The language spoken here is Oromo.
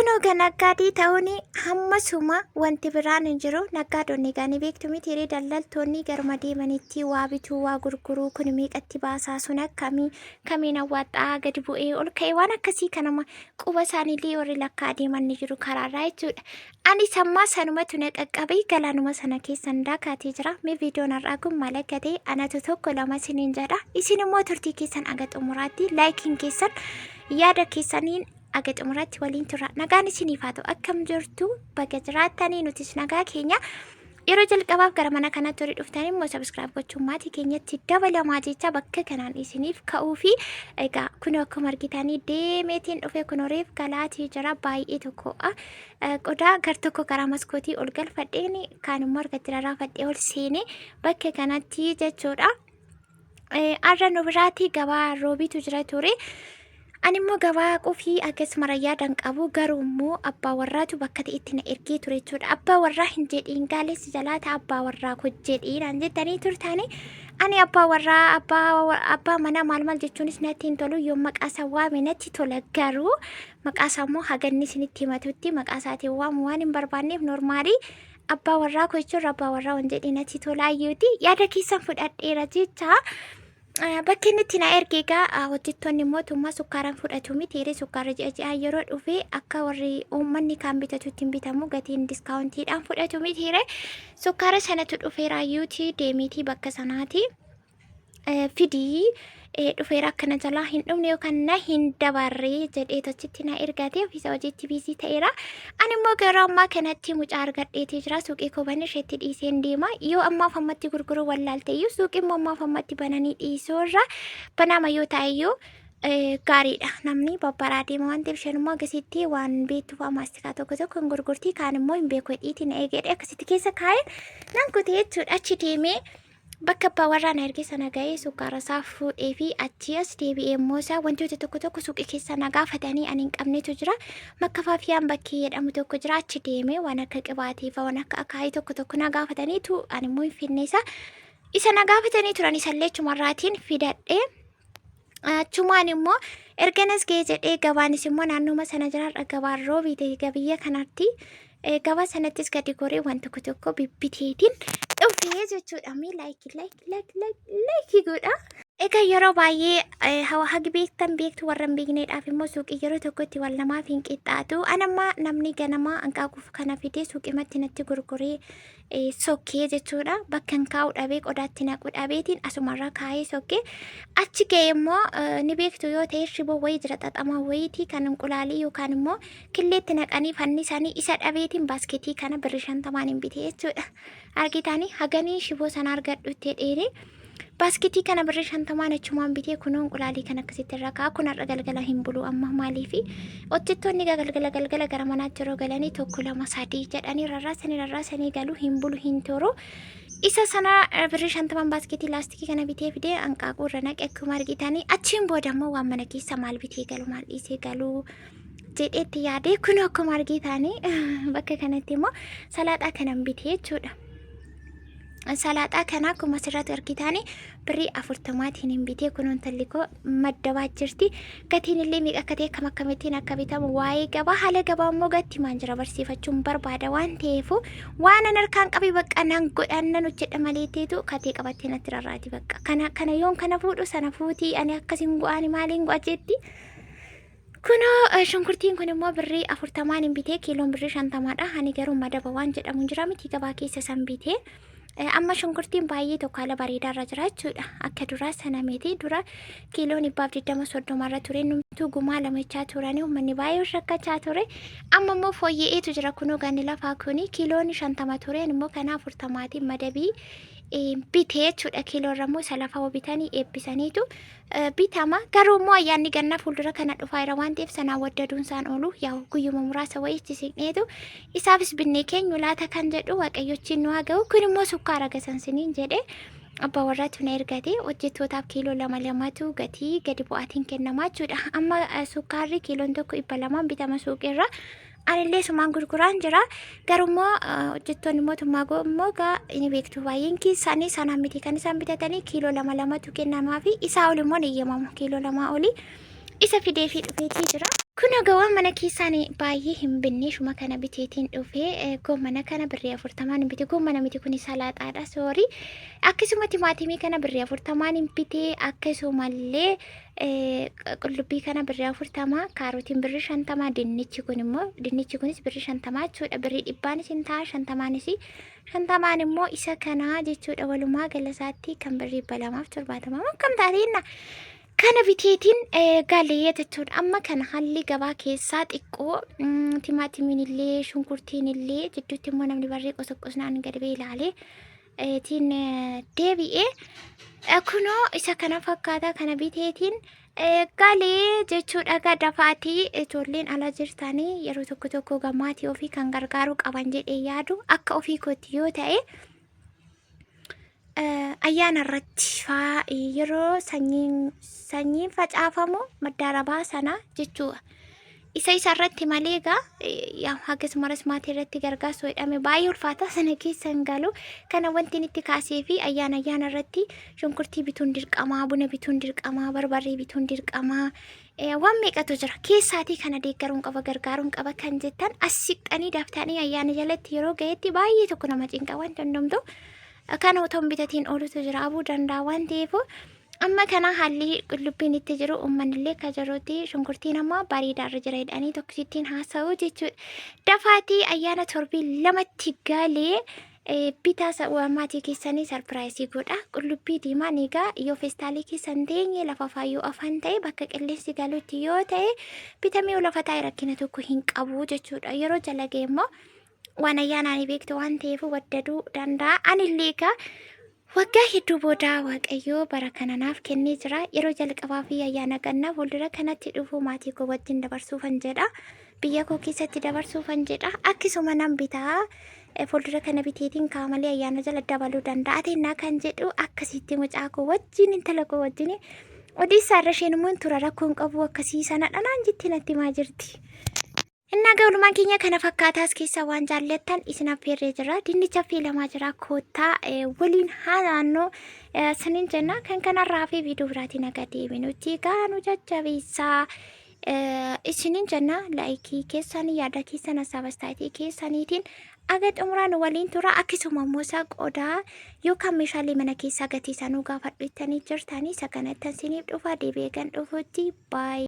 Kunoo egaa naggaadii ta'uun hammasuma wanti biraan hin jiru. Naggaadonni egaa ni beektu miti hiree daldaltoonni garuma deemanitti waa bituu waa gurguruu kun meeqatti baasaa sun akkamii kamiin awwaaxxaa gadi bu'ee ol ka'e waan akkasii kanama quba isaaniillee warri lakkaa deeman ni jiru karaarraa jechuudha. Anis ammaa sanumatu na qaqqabe galaanuma sana keessan daakaatee jira. Mee viidiyoon har'aa kun maal akka ta'e anatu tokko lama isiniin jedha. Isin immoo turtii keessan aga xumuraatti laayikiin keessan yaada keessaniin aga xumuraatti waliin turra. Nagaan isiniif haa ta'u. Akkam jirtu baga jiraattanii nutis nagaa keenya. Yeroo jalqabaaf gara mana kanatti warri dhuftan immoo sabiskiraayib gochuun maatii keenyatti dabalamaa jecha bakka kanaan isiniif ka'uu fi egaa kun akkuma argitanii deemeetiin dhufe kun horiif galaatii jira baay'ee tokko'a. Qodaa gar tokko karaa maskootii ol galfadheen kaan immoo harkatti rarraafadhee ol seenee bakka kanatti jechuudha. Har'a nu biraatti gabaa roobiitu jira ture. Ani immoo gabaa qofii akkasuma yaadan qabu garuu immoo abbaa warraatu bakka ta'etti na ergee ture jechuudha. Abbaa warraa hin jedhiin gaalessi jalaata abbaa warraa ko jedhii naan jettanii turtani. Ani abbaa warraa abbaa abbaa manaa maal maal jechuunis natti hin tolu yoo maqaa isaa waame natti tola garuu maqaa isaa immoo haganni isinitti himatutti maqaa isaatiin waamu waan hin barbaanneef normaalii Abbaa warraa koo jechuun abbaa warraa waan jedhee natti tolaayyuuti yaada keessan fudhadheera jecha. Bakki inni itti na erge egaa hojjettoonni mootummaa sukkaaraan fudhatu miti yeroo sukkaarri ji'a ji'aan yeroo dhufe akka warri uummanni kaan bitatu ittiin bitamu gatiin diskaawuntiidhaan fudhatu miti yeroo sukkaara sanatu dhufeeraayyuuti deemiitii bakka sanaati. Fidii dhufeera akkana jalaa hin dhumne yookaan na hin dabarre jedhee achitti na ergate ofiisa hojiitti biizii ta'eera. Ani immoo garuu ammaa kanatti mucaa argadheetii jira suuqii koo banee isheetti dhiiseen deema. Yoo ammaaf ammatti gurguruu wallaalte iyyuu suuqii immoo ammaaf ammatti bananii dhiisuu irra banaama yoo ta'e iyyuu gaariidha. Namni babbaraa deema waan ta'eef isheen immoo akkasitti waan beektuuf maastikaa tokko tokko hin gurgurti kaan immoo hin beeku hedhiitii na eegedhe akkasitti keessa kaa'een nan kutee jechuudha achi deemee. Bakka abbaa warraa na erge sana ga'ee sukkaara isaa fuudhee fi achii as deebi'ee immoo isaa wantoota tokko tokko suuqii keessaa na gaafatanii ani hin qabnetu jira. Makkafaafiyaan bakkee jedhamu tokko jira achi deemee waan akka qibaatii fi waan akka akaayii tokko tokko na gaafataniitu ani immoo hin fidne isa. Isa na gaafatanii turan isallee achumarraatiin fidadhee achumaan immoo erganas ga'ee jedhee gabaanis immoo naannooma sana jira har'a gabaan roobii ta'e gabiyya kanatti gabaa sanattis gadi goree waan tokko tokko bibbiteetiin dhufee jechuudha. Mee laayikii laayikii laayikii laayikii laayikii godha. Egaa yeroo baay'ee hawa hagi beektan beektu warra hin beekneedhaaf immoo suuqii yeroo tokkotti wal namaaf hin qixxaatu. Anamma namni ganamaa hanqaaquuf kana fidee suuqimatti natti gurguree sokkee jechuudha. Bakka hin kaa'u dhabee qodaatti naqu dhabeetiin asumarra kaa'ee sokkee achi ga'e immoo ni beektu yoo ta'e shiboo wayii jira xaxamaa wayiitii kan inqulaalii yookaan immoo killeetti naqanii fannisanii isa dhabeetiin baasketii kana birri shantamaan hin bitee jechuudha. Argitanii haganii shiboo sana argadhutti dheeree Baasketii kana birrii shantamaan achumaan bitee kunoo inqulaalii kan akkasitti irra kaa'a. Kun har'a galgala hin bulu amma maaliifi hojjettoonni egaa galgala galgala gara manaatti yeroo galanii tokko lama sadii jedhanii rarraasanii rarraasanii galu hin bulu hin turu. Isa sana birrii shantamaan baasketii laastikii kana bitee fidee hanqaaquu irra naqe akkuma argitanii achiin booda immoo waan mana keessa maal bitee galu maal dhiisee galu jedheetti yaadee kunoo akkuma argitanii bakka kanatti immoo salaaxaa kanan bitee jechuudha. Salaaxaa kana akkuma asirratti argitan birrii afurtamaatiin hin bitee kun intalli koo maddabaa jirti. Gatiin illee meeqa akka ta'e akkam akkamittiin akka bitamu waa'ee gabaa haala gabaa immoo gatti maan jira barsiifachuun barbaada waan ta'eef waan an harkaan qabee bakka nan godhan nan hojjedha malee teetu katee qabattee natti rarraati bakka kana kana yoon kana fuudhu sana fuutii ani akkasin go'aani maaliin go'a jetti. Kunoo shunkurtiin kun immoo birrii afurtamaan hin bitee kiiloon birrii shantamaadha. Ani garuu madaba waan jedhamu hin jira miti gabaa keessa san bitee. Amma shunkurtiin baay'ee tokko haala bareedaa irra jira jechuudha. Akka duraa sana miti dura kiiloon dhibbaaf digdama soddoma irra ture numtuu gumaa lamachaa turanii uummanni baay'ee rakkachaa ture. Amma immoo fooyya'eetu jira kunoo ganni lafaa kuni kiiloon shantama ture immoo kana afurtamaatiin madabii bitee jechuudha. Kiiloo irra immoo isa lafaa bitanii eebbisaniitu bitama. Garuu immoo ayyaanni gannaa fuuldura kana dhufaa jira waan ta'eef sanaan waddaduun isaan oolu yaa guyyuma muraasa wayii itti siqneetu isaafis binnee keenyu laata kan jedhu waaqayyochiin nu haa ga'u. Kun immoo sukkaara gasansiniin jedhe abbaa warraatu na ergate hojjettootaaf kiiloo lama lamatu gatii gadi bu'aatiin kennamaa jechuudha. Amma sukkaarri kiiloon tokko dhibba lamaan bitama suuqiirra. Anillee sumaan gurguraan jira. Garummoo hojjettoonni mootummaa immoo gaa ni beektu baay'een isaanii sanaan miti kan isaan bitatanii kiiloo lama lamatu kennamaa fi isaa ol immoo ni eeyyamamu kiiloo lamaa olii isa fidee fi dhufeetii jira. Kun egaa mana keessaan baay'ee hin binne shuma kana biteetiin dhufee gommana kana birrii 40n hin bite. Gommana miti kun salaaxaadha soorii. Akkasuma timaatimii kana birrii 40n hin bite. Akkasumallee qullubbii kana birrii 40, kaarotiin birrii 50, dinnichi kun immoo dinnichi kunis birrii 50 jechuudha. Birrii dhibbaanis hin ta'a shantamaanis shantamaan immoo isa kanaa jechuudha. Walumaa galasaatti kan birrii 270 akkam taateenna. Kana biteetiin galee jechuudha. Amma kana haalli gabaa keessaa xiqqoo timaatimiin illee shunkurtiin illee jidduutti immoo namni barree qosoqqosnaan gadi ba'ee ilaalee tiin deebi'ee kunoo isa kana fakkaata kana biteetiin galee jechuudha. Dafaatii ijoolleen ala jirtanii yeroo tokko tokko gamaatii ofii kan gargaaruu qaban jedhee yaadu akka ofii kootti yoo ta'e. Ayyaana irratti faa yeroo sanyiin facaafamu maddaarabaa sana jechuudha. Isa irratti malee egaa akkasumas maatii irratti gargaarsa jedhame baay'ee ulfaata sana keessa hin galu. Kana wanti inni itti kaasee fi ayyaana ayyaana irratti shunkurtii bituun dirqamaa, buna bituun dirqamaa, barbarree bituun dirqamaa waan meeqatu jira. Keessaatii kana deeggaruun qaba gargaaruun qaba kan jettan as siqxanii daftanii ayyaana jalatti yeroo ga'etti baay'ee tokko nama cinqa waan dandamtu. Kana otoo hin bitatiin oolutu jira abuu danda'a waan ta'eef amma kana haalli qullubbiin itti jiru uummanni akka jirutti shunkurtiin amma bareedaa irra jira jedhanii tokkisittiin haasa'u jechuudha. Dafaatii ayyaana torbii lamatti galee bitaa maatii keessanii sarpiraayisii godha. Qullubbii diimaan egaa yoo feestaalii keessan teenye lafa faayyoo afaan ta'e bakka qilleensi galutti yoo ta'e bitamee lafa taa'e rakkina tokko hin qabu jechuudha. Yeroo jala ga'e immoo waan ayyaanaan beektu waan ta'eef waddaduu danda'a. Anillee egaa waggaa hedduu booda Waaqayyoo bara kana naaf kennee jira. Yeroo jalqabaa fi ayyaana gannaa fuuldura kanatti dhufu maatii koo wajjin dabarsuufan jedha. Biyya koo keessatti dabarsuufan jedha. Akkasuma nan bitaa. Fuuldura kana biteetiin kaamalee ayyaana jala dabaluu danda'a. Teennaa kan jedhu akkasitti mucaa koo wajjin intala koo wajjin odeessaa irra isheen immoo tura rakkoon qabu akkasii sana dhanaan jetti natti himaa jirti. Innaa galumaan keenya kana fakkaataas keessaa waan jaallattan isin affeerree jira. Dinnicha affeelamaa jira. Koottaa waliin haa naannoo saniin jenna. Kan kanarraa fi viidiyoo biraatiin akka deebinutti egaa nu jajjabeessaa. Isiniin jenna laayikii keessan yaada keessan hasaabastaatii keessaniitiin aga xumuraan waliin tura. Akkasuma immoo isa qodaa yookaan meeshaalee mana keessaa gatii isaa nu gaafadhu jettanii jirtanii isa kanatti isiniif dhufa deebi'ee kan dhufutti baay'ee.